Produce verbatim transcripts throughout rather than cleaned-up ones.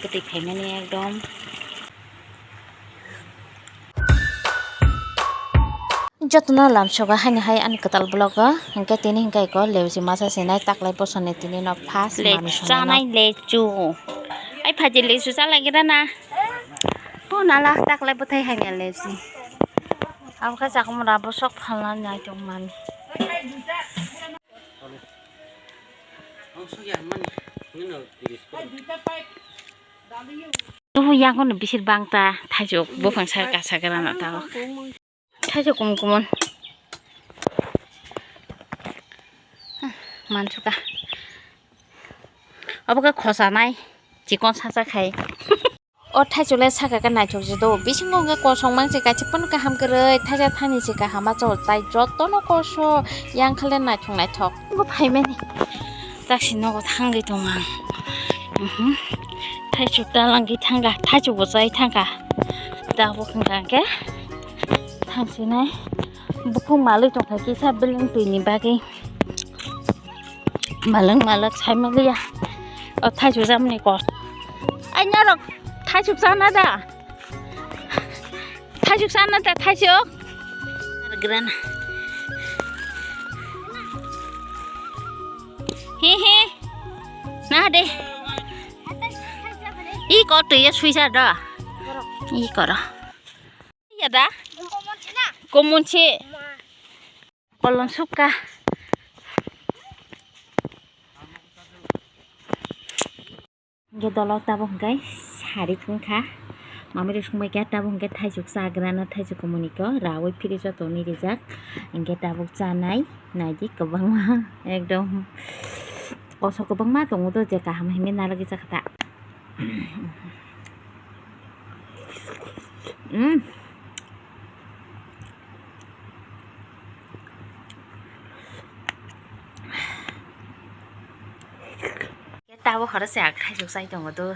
Twi khaimani ekdom. Jotono lamsogo haino hai ani kwtal vlog o, hinkhe tini hinkhe iko lechi masa sinai taklai bosoni tini no first lechi manwi sanai no. Chanai lechu. Ai phaji lechu chalai gira na. O nala taklai bwthai haino lechi. Abo khe chakhumra bwswk phalna nai tongmani. Tubu yang kono bisir bangta thaichuk buphang saka saka rana tao. Thaichuk kum kumon. Manchuka. Obo khe khosa nai chikon sacha khai. O thaichuk le saka khe naithok se do, bisingo hwnkhe kosong mangse kaisa phano kaham kwrwi, thaisa thani se kaham achuk, tai jotono kosok yang khe le naithok naithok. Bo phaimani taksi nogo thangwi tongo ang. Mhm. Thaichuk ta langwi thangkha, thaichuk bo chai thangkha. Tabuk hwnkha khe thangsinai bukhuk malwi tongkha kisa building twini bagwi. Malwng malwk saimaliya. O thaichuk jamani kos. Ai norok thaichuk chana da? Thaichuk chana da thaichuk? Gran. Hi hi. Na de. I ko tuya suisa da. I koro. Ya da? Komonsi. Kolom sukha. Hingke dolo tabok hingke sari wngkha. Mamiri songbai khe tabok hingke thaichuk chagrana thaichuk kumuniko raui fridge o tongwi rijak. Hingke tabok chanai naidi kwbangma ekdom kosok kwbangma tongo do je kaham hinwi narwgwi chakha ta. Mm. Tabuk horo se ang khaijok chai tongo do.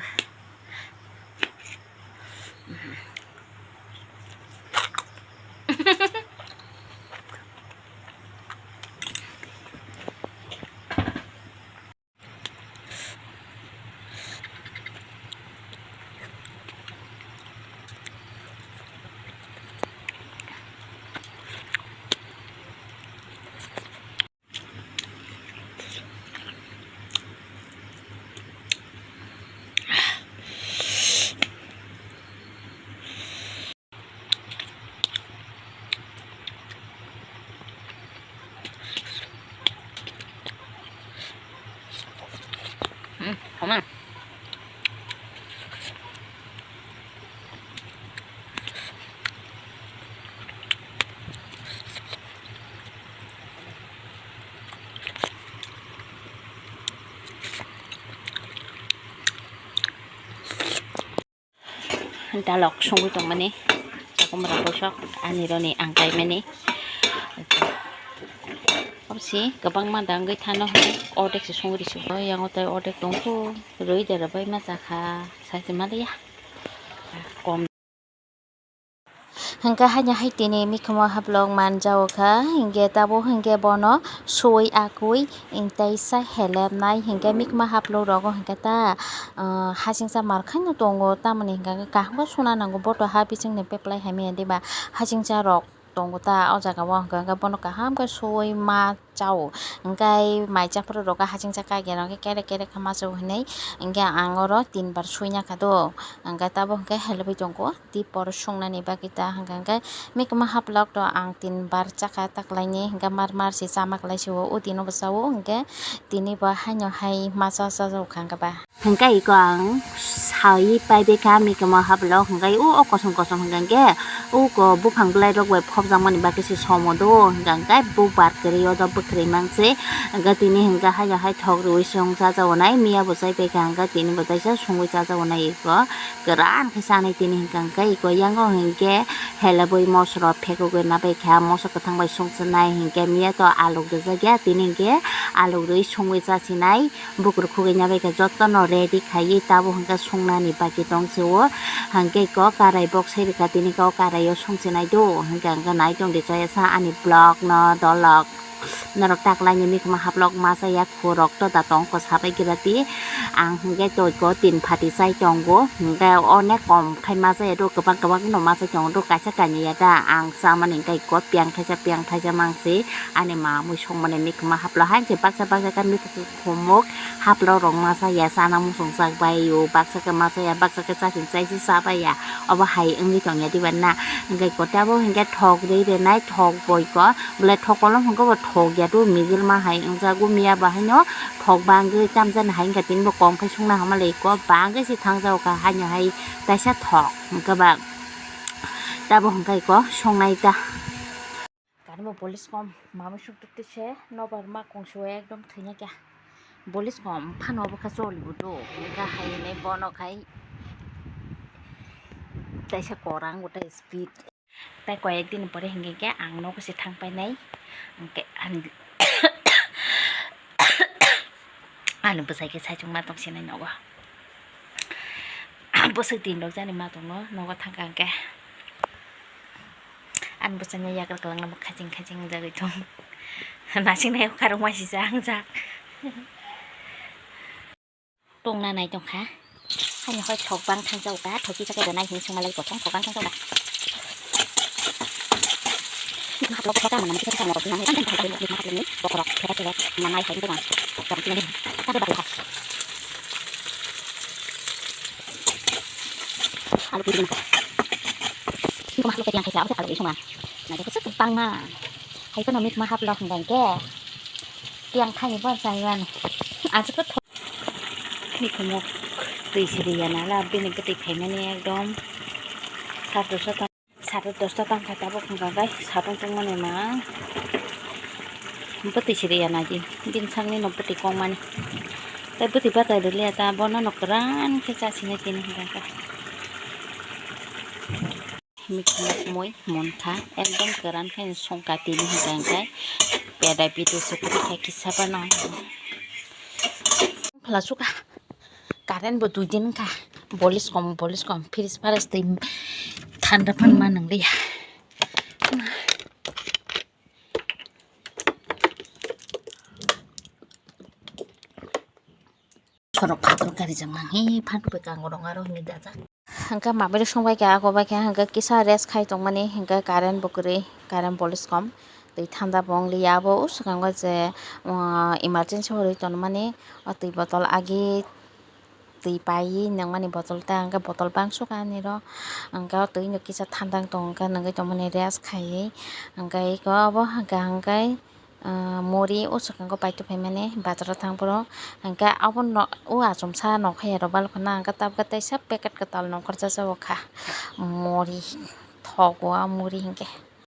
Hmm, komang. Dalok songwi tongmani chakomra bwswk ani roni ang kaimani. Obsi kwbangma dangwi thano hwnwi ordek se songwi risi. Yang o tei ordek tongkhu rwi dera bai ma chakha saisi maliya. Kom. Hingke haino hai tini mikhumo hablok manjao kha, hingke tabuk hingke bono sui akui. Tei sa helep nai hingke mikma haplok rogo hingke ta, ah, hasingcha mar khaino tongo, tamoni hingke kaham khe suna nango, boto ha bisingni peplai hamya diba hasingcha rok tongo ta o jaga o, hingke bono kaham khe sui ma chao, hingke mai chaphuru rogo hasingcha kaigen rok khe kerek kerek khe ma chao hinui hingke ang oro tin bar sui nangkha do, hingke tabuk hingke heleboi tongo. Tei por songnani bagwi ta hwnka hwnkhe mikma haplok to ang tin bar chakha taklaini hwnkhe mar mar se chama kwlai se o, o tino bwsao hwnkhe tini bo haino hai masa chajakha hwnkhe ba. Hwnkhe iko ang sai paibaikha mikma haplok hwnkhe o, o kosom kosom hwnkhe o ko buphang bwlairok bai phobjakmani bagwi se somo do hwnkhe bo bar kwrwi o do bwkhwrwi mangse hwnkhe tini hwnkhe haino hai thok rwui se wng chajago nai miya bo chaipaikha hwnkhe tini bo teisa songwi chajago nai iko. Kwran khe chanai tini hwnkha hwnkhe iko yango hwnkhe helebwi moso rok phekogwi nabaikha, moso kwthang bai songchwnai hwnkhe miya to aluk rijak ya, tini hwnkhe aluk rwi songwi chasinai bukur khugwi nabaikha, jotono ready khaiwi tabuk hwnkhe songnani bagwi tongse o, hwnkhe iko karai bok sai rwkha, tini khe o karai o songchinai do hwnkhe hwnkhe nai tongdi chaya sa ani vlog no dolok. Norok taklaini mikma haplok masa ya khurok to da tong ko sabai girati. Ang hingke toi ko tin phati chai tongo, hingke onek kom khai masa ya do, kwbang kwbang no masa tongo do, kaisa kainwi ya da. Ang chamani hingke ko piyang thaisa piyang thaisa mangsi ani ma mui songmani mikma haplo hai se baksa baksa khe mikma khumuk haplo rok masa ya chana muchung chak bai o, baksa khe masa ya, baksa khe chasin chaisi cha bai ya, obo hai wngwi tong ya diba na? Hingke ko tei abo hingke thok rwi rwnai, thok boi ko. Belai thok kolom hwnkhe bo thok ya do, mijil ma hai wngjago miya bo haino thok bangwi tamjani hai wngkha tini bo kong khai sungna hama le ko bangwi se thangjago kha haino hai taisa thok hwnkhe ba tabo hwnkhe ko songnai ta. Kani bo police kom mamui suk tuk twi se nobar ma kong su ekdom thwina kya police kom phano bo kha choli bo do hwnkha hai hinwi bono khai taisa korang bo tei speed. Tai koyek din pore hingke ke ang nogo se thang painai. Hingke ani, ani bwsai ke saichung ma tong sinai nogo. Bwswk din rok jani ma tongo, nogo thang kha hingke. Ani bwsai no yagra kwlwng no khaching khaching jagwi thung. Nasing nai karwng ma sisa ang jak. Tongna nai tongkha. Haino hoi thok bang thang jao ta, thok kisa kebo nai hini songma lai kothong thok bang thang jao ta. Haplo kothok tamo nang kisa kisa mo nang tang tang tang ni kothok thera thera nang ai hai tong. Tang tang ni. Tang ba ta. Alu kiri na. Haplo kiri yang kaisa alu kiri songma. Nai kisa tang ma. Hai kono mikma haplo hingga ke. Yang thani bon sai wan. Asu ko Mikhumuk twi siri ya nala, bini bwtwi phaimani ekdom sat dosta tang, sat dosta tang kha tabuk hwnka khe satung tungmani ma bwtwi siri ya nai di, bini sakni no bwtwi kongmani tei bwtwi batai rwliya ta bono no kwran khe chasinai tini hwnka khe. Mikhumuk mui muntha ekdom kwran khe songkha tini hwnka hwnkhe pedai bidui se kwrwi khe kisa phano. Phla suka current bo dui din wngkha, bolis kom bolis kom, fridge fridge twi thanda phano ma nang liya. Sorok phator gari jang nang hi phan bai kango rong aro hinwi dajak. Hwnkhe mabiri song bai kha, ako bai kha, hwnkhe kisa rest khai tongmani, hwnkhe current bo kwrwi, current bolis kom, twi thanda bo wng liya. Abo o swkango je, ah, emergency hwnwi tonmani, o twi botol agi twi paiwi nangmani botol ta, hwnkhe botol bangso kha ani ro, hwnkhe o twi no kisa thanda wng tongo, hwnkhe nangwi tongmani rest khaiwi, hwnkhe eko obo hwnkhe, hwnkhe. Ah, muri o swkango paitwi phaimani bazaro thang phuru, hwnkhe abono o achomsa nokha ya rw balkhana, hwnkhe tabukhe teisa packet kwtal nongkhorjak jagokha muri, thogo a muri hinkhe.